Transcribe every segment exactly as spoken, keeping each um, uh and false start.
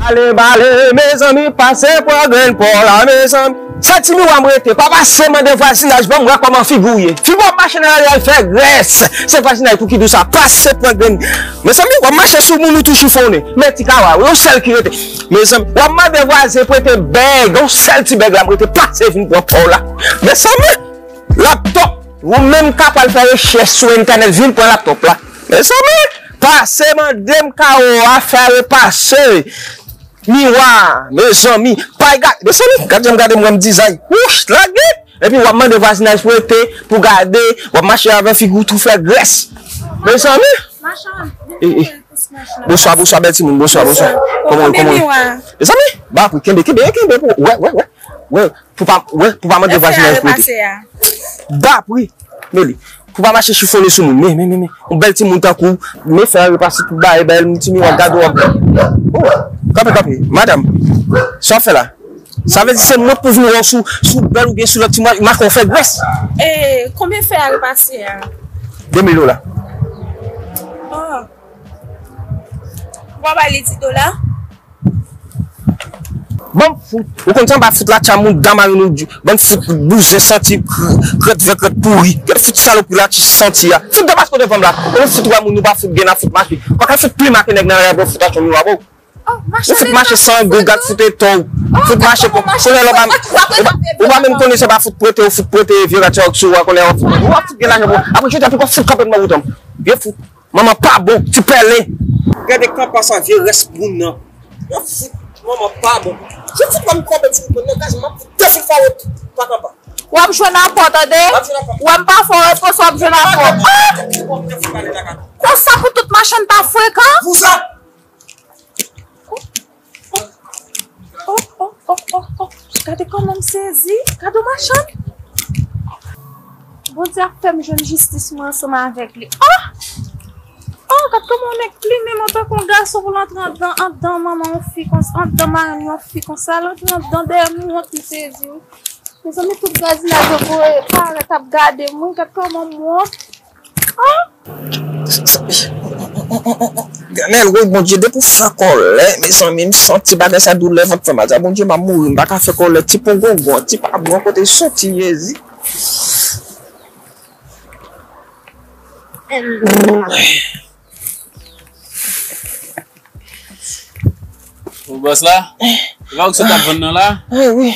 Ale, bale, mezanmi, pase pran grenn pa w la, mezanmi. Sèl ti miwa m rete, pa pase mande vwazinaj ban m wè kòman figi w ye. Figi w ap mache nan lari a, l fè grès. Se vwazinaj pou ki di w sa, pase pran grenn. Mezanmi, w ap mache sou moun ou tou chifonnen. Men ti kawa, yon sèl ki rete. Mezanmi, w ap mande vwazen prete bèg, yon sèl ti bèg la m rete, pase vin pran pa w la. Mezanmi, laptòp, ou menm ka pral fè rechèch sou entènèt, vin pran laptòp la. Mezanmi, pase mande m kawo a fè repase. Miwa, mezanmi, pa gade, mezanmi, gad jan m gade m wè m dizay. Wouch, lage! Epi w ap mande vwazinaj prete pou gade, w ap mache avè figi w tou fè grès. Mezanmi! Machann, eh, eh. Bonswa, bonswa, bèl timoun, bonswa, bonswa. Kòman, kòman? Mezanmi, ba pri, kenbe, kenbe, kenbe, pou, wè, wè, wè. Wè, pou pa, wè, pou pa mande vwazinaj prete. Ba pri. Men li. Pou pa mache chifonnen sou moun. Men, men, men, men. Yon bèl timoun tankou w. Men fè a repase tout bagay, bèl moun ti miwa gade w ap. Oh, kanpe, kanpe. Madanm, sa w ap fè la? Sa vle di se mwen pou vin wè w sou, sou bèl oubyen sou lòt timoun, mache w fè grès. E, konbyen fè a repase a? De mil dola. Oh. Ou pa ba li di dola? Banm fout. Ou konn sa m pa fout la tcha moun damarin ou di. Banm fout bouzen santi krèt vè krèt pouri. Gade fout salopri la ti santi a. Fout de pasko devan m la. Ou fout wè moun ou pa fout gen a fout mache. Pa ka fout plim ak nèg nan la pou fout aksyon miwa pou. Ou fout mache san gou gad fout eto. Fout mache pou konnen lè ou pa ou pa menm konnen se pa fout prete ou fout prete vye rat sa sou ou konnen ou fout ou pa fout gen lajan pou apre jodi a pou fout kanpe nan wout an. Vye fout. Manman pa bon, ti pèlen. Gade kanpa sa vye rès moun nan. Yo fout, manman pa bon. Je fout pa m kanpe sou moun nan gaz, m ap fout de fout fawot. Pa kanpa. W ap jwenn apò, tande? W ap jwenn apò. Wè m pa fè w repons, w ap jwenn apò. Ah! Konsa pou tout machann pa frekan? Pou sa. Oh, oh, oh, oh, oh. Gade kòman m sezi. Gade yon machann. Bondye ap fè m jwenn jistis mwen ansanm avèk li. Oh! Oh, gade kòman yon nèg plimen mwen tankou yon gason pou l antre anndan, anndan manman yon fi konsa, anndan marenn yon fi konsa, l antre anndan dèyè m, m wont m sezi wi. Mezanmi, tout vwazinaj yo voye parèt ap gade m wi, gade kòman m wont. Oh! Granmèl, woy, Bondye, depi w fè kòlè, mezanmi, m santi bagay sa doulè vant fè mal. Sa, Bondye, m ap mouri, m pa ka fè kòlè, ti pongongon, ti pa bon, kote l soti, Jezi. Ou bòs la? E pa ou ki sot ap vann nan la? Wi, wi.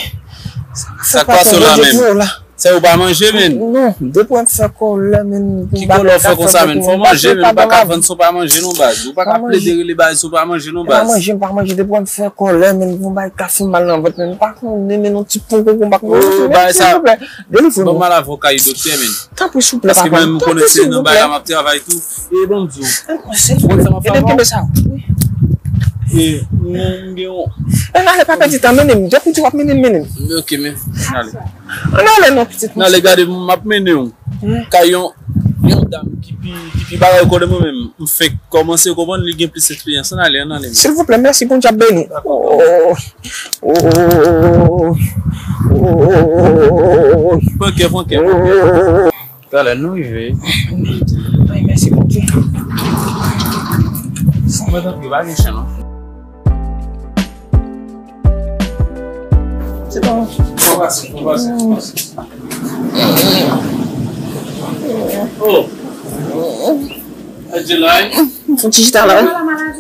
Sa k pase w la menm? Sa ou pa manje, menn? Non, depi w fè kòlè, menn. Ki kòlè w fè konsa, menn? Fò w manje, menn. Ou pa ka vann san w pa manje non, baz. Ou pa ka plede rele baz san w pa manje non, baz. Pa manje, m pa manje. Depi w fè kòlè, menn, yon bagay ka fè m mal nan vant, menn. M pa konnen, menn, yon ti pongongon, m pa konnen. Oh, bagay sa. Silvouplè, delivre mwen. Ban m al avè w kay doktè, menn. Tanpri, souple, papa. Paske mwen menm, m konnen se nan bagay la m ap travay tou. E bon, m di w. Ou konn sa m ap fè avè w? Ede m kenbe sa. Wi. E, m, m gen yon. Ann ale, pa pèdi tan, mennen m. Depi w di w ap mennen m, mennen m. Ok, men. Ann ale. Ann ale, non, pitit. Ann ale, gade, m ap mennen w. Kay yon, yon dam ki pi, ki pi bagay kòde mwen menm. M fenk kòmanse konprann, li gen plis eksperyans. Ann ale, ann ale. Silvouplè, mèsi, Bondye ap beni w. Dakò. Oh, oh, oh, oh, oh, oh, oh, oh. Pran kè, pran kè, pran kè. Talè nou rive. Ay, mèsi Bondye. Mwen tanpri, pa gen chen non. Se bon. Fò pase, fò pase, fò pase. Oh. Adjelay. Fon ti chita la wi. M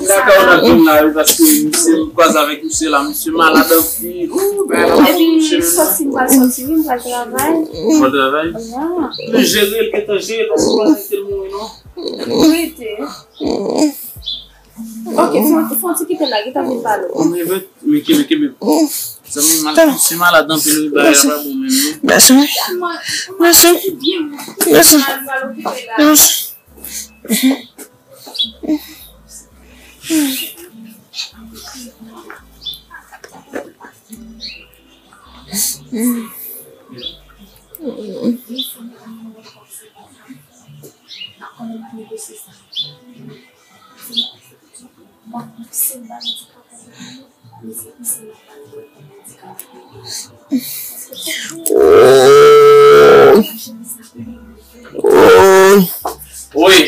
ta ka w nan vin la wi, paske misye m kwaze avèk misye la, misye malad anpil. Ooh, bagay la pa bon misye menm. Epi soti m pral soti wi, m pral travay. Ou pral travay? Ya. Men jere l, gentan jere l, paske w pa kite l mouri non. Rete. Ok, fon, fon ti kite l la, gentan vin pale w. Mwen ret, men kenbe, kenbe. Zanmi, mal, misye malad anpil wi, bagay la pa bon menm non. Mèsi. Mèsi. Mèsi. Mèsi. Woy. Woy.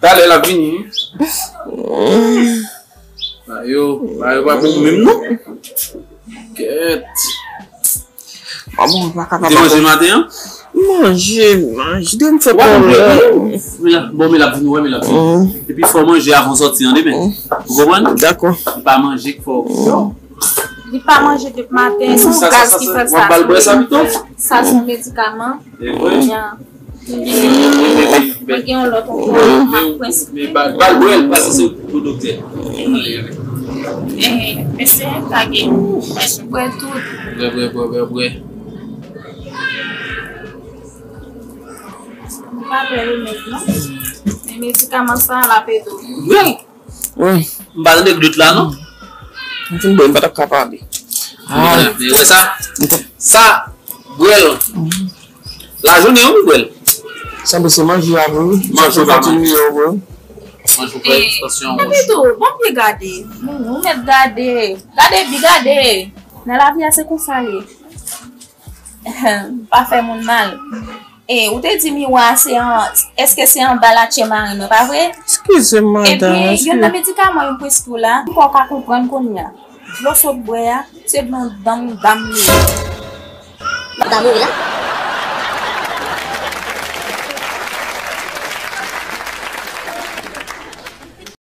Talè l ap vini wi. Bagay yo pa bon menm non. Kèt. Maman, pa ka. Ou te manje maten an? Manje, manje. Depi m fè kòlè. Bon, men l ap vin wè, men l ap vin. Epi fò manje avan w sòti an demen. Ou konprann? Dakò. Li pa manje k fò. Li pa manje depi maten. Se yon gaz ki fè sa. W ap ba l bwè sa pito? Sa se yon medikaman. E vre? Mwen gen yon lòt ankò, m ap preskri. Men ba l bwè l, pase se pou doktè. Mesye, lage. Bwè tout. Bwè, bwè, bwè, bwè, bwè. M pa pè remèd non. Men medikaman sa, l ap ede w. Bwè l. Wi. M pa tande glut la non. M fin bwè, m pa t ap ka pale. Ah. Men wè sa? Sa, bwè l. Lajounen wi, bwè l. Sanble se manje a vre wi. Manje ou pa manje. Manje ou fè tansyon wouj. Epi tou, bon pye gade. Ou mèt gade. Gade bi gade. Nan lavi a se konsa l ye. Pa fè moun mal. E, ou te di miwa se an, èske se anba latchè marenn mwen, pa vre? Eskize m, madanm. Epi, youn nan medikaman yo m preskri w la, m kwè w ka konprann kounye a. Dlo sot bwè a, se dlo dan dam li ye. Dam ou la?